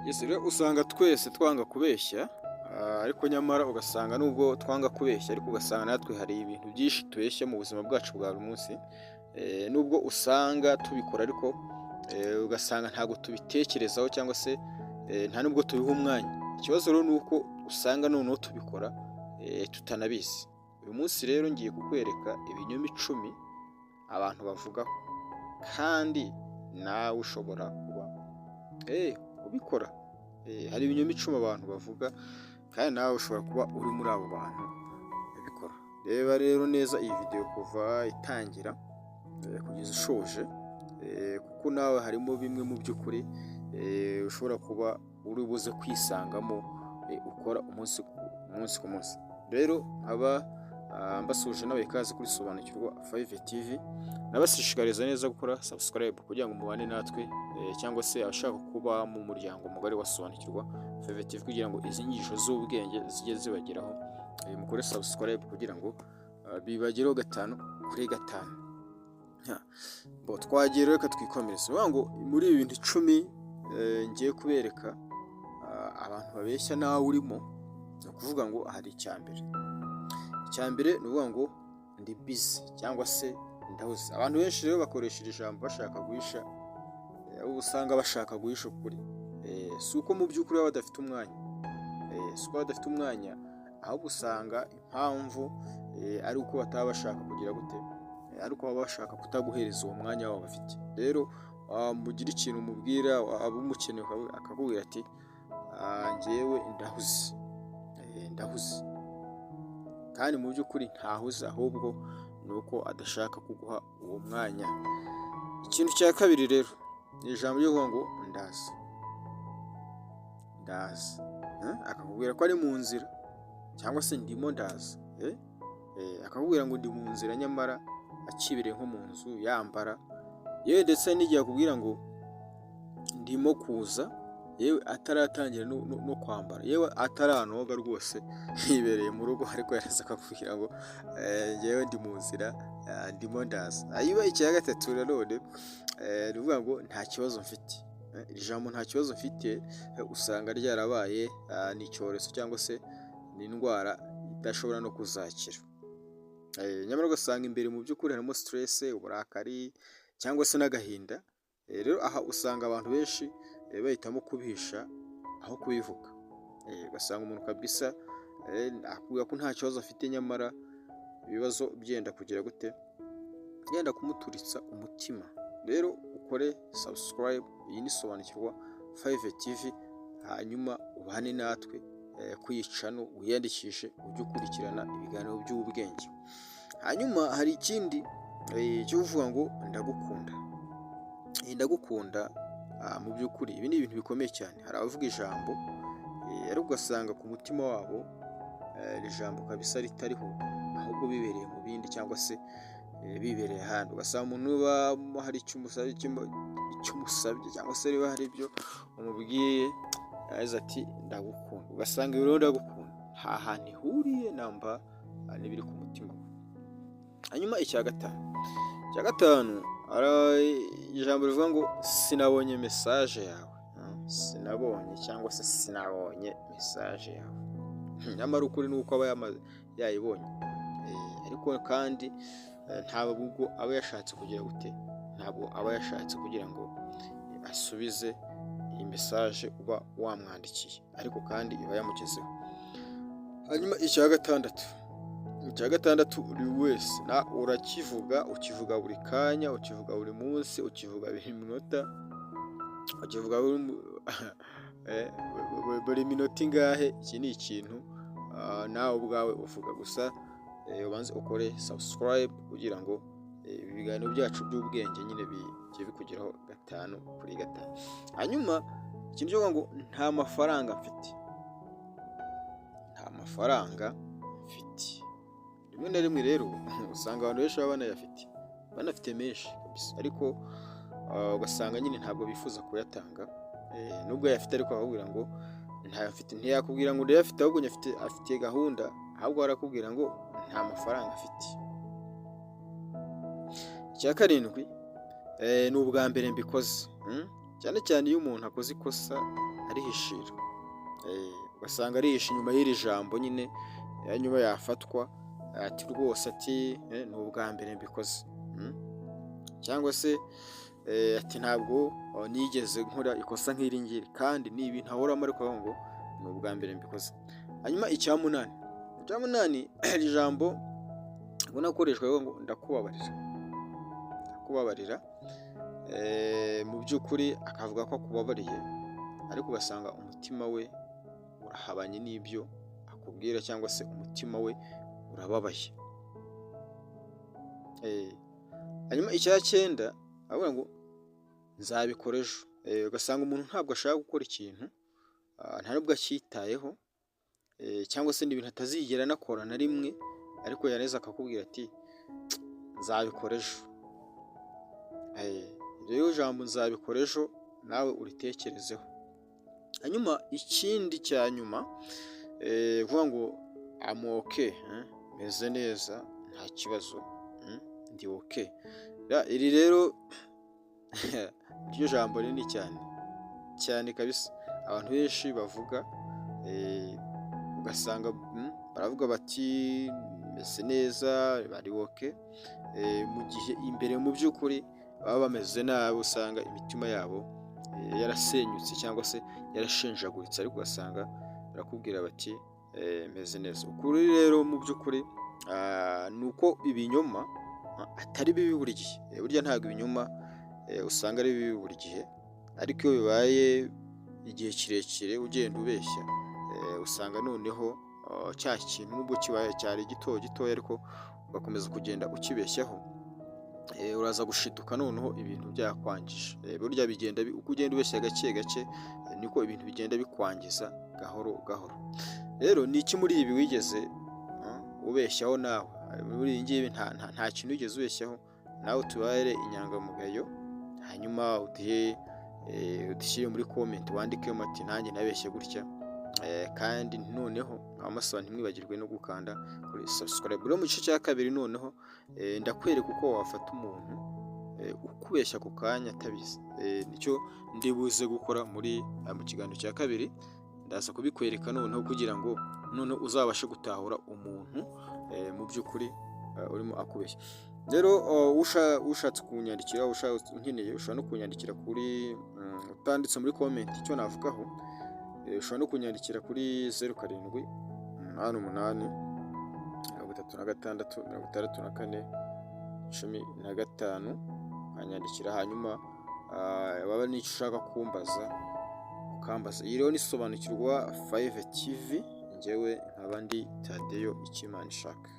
Yes, rero usanga twese twanga kubeshya, ariko nyamara ugasanga nubwo twanga kubeshya, ariko ugasanga natwe hari ibintu byinshi tubeshya mu buzima bwacu bwa buri munsi. Nubwo usanga tubikora, ariko ugasanga ntabwo tubitekerezaho cyangwa se nta nubwo tubiha umwanya. Ikibazo rero ni uko usanga noneho tubikora tutanabizi. Uyu munsi rero ngiye kukwereka ibinyoma 10 abantu bavuga kandi nawe ushobora kuba ubikora. Hari ibinyoma 10 abantu bavuga kandi nawe ushobora kuba uri muri abo bantu babikora. Reba rero neza iyi video kuva itangira kugeza ishoje, kuko nawe harimo bimwe mu by'ukuri ushobora kuba uri buze kwisangamo ukora umunsi ku munsi. Rero nkaba mbasuhuje nabaha ikaze kuri Sobanukirwa 5 TV, nabashishikariza neza gukora subscribe kugira ngo mubane natwe, cyangwa se abashaka kuba mu muryango mugari wa Sobanukirwa 5 TV kugira ngo izi nyigisho z'ubwenge zijye zibageraho, mukore subscribe kugira ngo bibagereho gatanu kuri gatanu. Bo twagiye rero, reka twikomereze. Ni ukuvuga ngo muri ibi bintu 10 ngiye kubereka abantu babeshya nawe urimo, ni ukuvuga ngo hari icya mbere. Icya mbere ni ukuvuga ngo ndi busy cyangwa se ndahuze. Abantu benshi rero bakoresha iri jambo bashaka guhisha, uba usanga bashaka guhisha ukuri. Si uko mu by'ukuri baba badafite umwanya, si uko badafite umwanya, ahubwo usanga impamvu ari uko bataba bashaka kugira gute, ari uko baba bashaka kutaguhereza uwo mwanya wabo bafite. Rero wamugira ikintu umubwira, waba umukeneye, akakubwira ati: "Njyewe ndahuze, ndahuze." Kandi mu by'ukuri ntahuze, ahubwo ni uko adashaka kuguha uwo mwanya. Ikintu cya kabiri rero ni ijambo ryo kuvuga ngo ndaza, ndaza, akakubwira ko ari mu nzira cyangwa se ndimo ndaza, akakubwira ngo ndi mu nzira, nyamara akibereye nko mu nzu yambara. Yewe, ndetse n'igihe akubwira ngo ndimo kuza, yewe ataratangira no kwambara, yewe ataranoga rwose, yibereye mu rugo, ariko yaraza akakubwira ngo njyewe ndi mu nzira, ndimo ndaza. Hanyuma icya gatatu nanone ni ukuvuga ngo nta kibazo mfite. Iri jambo nta kibazo mfite usanga ryarabaye ni icyorezo cyangwa se ni indwara idashobora no kuzakira. Nyamara ugasanga imbere mu by'ukuri harimo stress, uburakari cyangwa se n'agahinda. Rero aha usanga abantu benshi bahitamo kubihisha aho kubivuga. Ugasanga umuntu kabisa akubwira ko nta kibazo afite, nyamara ibibazo byenda kugira gute? Byenda kumuturitsa umutima. Rero ukore subscribe, iyi ni Sobanukirwa 5 TV, hanyuma ubane natwe kuri iyi channel, wiyandikishe ujye ukurikirana ibiganiro by'ubwenge. Hanyuma hari ikindi cyo kuvuga ngo ndagukunda. Iyi ndagukunda, mu by'ukuri ibi ni ibintu bikomeye cyane. Hari abavuga ijambo ariko ugasanga ku mutima wabo iri jambo kabisa ritariho, ahubwo bibereye mu bindi cyangwa se bibereye ahandi. Ugasanga umuntu niba hari icyo umusabye cyangwa se niba hari ibyo umubwiye, yagize ati ndagukunda, ugasanga rero ndagukunda nta hantu ihuriye namba n'ibiri ku mutima we. Hanyuma icya gatanu ijambo rivuga ngo sinabonye message yawe, sinabonye cyangwa se sinabonye message yawe, nyamara ukuri ni uko aba yayibonye, ariko kandi ntabwo aba yashatse kugira gute, ntabwo aba yashatse kugira ngo asubize iyi message uba wamwandikiye, ariko kandi iba yamugezeho. Hanyuma icya gatandatu buri wese urakivuga, ukivuga buri kanya, ukivuga buri munsi, ukivuga buri minota, ukivuga buri minota ingahe. Iki ni ikintu nawe ubwawe uvuga. Gusa ubanze ukore subscribe kugira ngo ibiganiro byacu by'ubwenge nyine bijye bikugeraho gatanu kuri gatanu. Hanyuma ikintu cyo kuvuga ngo nta mafaranga mfite, nta mafaranga mfite. Rimwe na rimwe rero usanga abantu benshi baba banayafite, banafite menshi kabisa, ariko ugasanga nyine ntabwo bifuza kuyatanga. Nubwo ayafite, ariko akakubwira ngo ntayo mfite. Ntiyakubwira ngo ndayafite, ahubwo nyafite, afitiye gahunda, ahubwo arakubwira ngo nta mafaranga afite. Icya karindwi ni ubwa mbere mbikoze. Cyane cyane iyo umuntu akoze ikosa arihishira, ugasanga arihisha inyuma y'iri jambo nyine, hanyuma yafatwa ati rwose, ati "Ni ubwa mbere mbikoze," cyangwa se ati "Ntabwo nigeze nkora ikosa nk'iri ngiri," kandi ni ibintu ahoramo, ariko avuga ngo ni ubwa mbere mbikoze. Hanyuma icya munani, iri jambo ubona akoreshwa ngo "Ndakubabarira, ndakubabarira." Mu by'ukuri akavuga ko akubabariye, ariko ugasanga umutima we urahabanye n'ibyo akubwira, cyangwa se umutima we urababaye. Hanyuma icya cyenda, aravuga ngo "Nzabikora ejo." Ugasanga umuntu ntabwo ashaka gukora ikintu, nta nubwo acyitayeho, cyangwa se ni ibintu atazigera anakora na rimwe, ariko yarangiza akakubwira ati "Nzabikora ejo." Rero ijambo "Nzabikora ejo" nawe uritekerezeho. Hanyuma ikindi cya nyuma, kuvuga ngo "I'm okay, meze neza, nta kibazo, ndi okay." Iri rero ryo jambo rinini cyane cyane kabisa abantu benshi bavuga, ugasanga baravuga bati "Meze neza," bari okay, mu gihe imbere mu by'ukuri baba bameze nabi. Usanga imitima yabo yarasenyutse cyangwa se yarashenjaguritse, ariko ugasanga barakubwira bati "Meze neza." Ukuri rero mu by'ukuri ni uko ibinyoma atari bibi buri gihe. Burya ntabwo ibinyoma usanga ari bibi buri gihe, ariko iyo bibaye igihe kirekire ugenda ubeshya, usanga noneho cya kintu nubwo kibaye cyari gito gitoya, ariko ugakomeza kugenda ukibeshyaho, uraza gushiduka noneho ibintu byakwangije. Burya bigenda uko ugenda ubeshya gake gake, niko ibintu bigenda bikwangiza gahoro gahoro. Rero ni iki muri ibi wigeze ubeshyaho nawe? Muri ibi ngibi nta kintu wigeze ubeshyaho nawe? Tubare inyangamugayo, hanyuma uduhe, udushyire muri comment, wandikemo ati "Nanjye nabeshye gutya." Kandi noneho amasaba ntimwibagirwe no gukanda kuri subscribe. Rero mu gice cya kabiri noneho ndakwereka uko wafata umuntu ukubeshya ako kanya atabizi. Nicyo ndibuze gukora muri mu kiganiro cya kabiri. Ndaza kubikwereka noneho kugira ngo noneho uzabashe gutahura umuntu mu by'ukuri urimo akubeshya. Rero ushatse kunyandikira, unkeneye, ushobora no kunyandikira kuri utanditse muri comment icyo navugaho, ushobora no kunyandikira kuri 0788366415, ukanyandikira, hanyuma waba n'icyo ushaka kumbaza ukambaza. Iyi rero ni Sobanukirwa 5 TV, njyewe nkaba ndi Tadeyo Ikimana ishaka.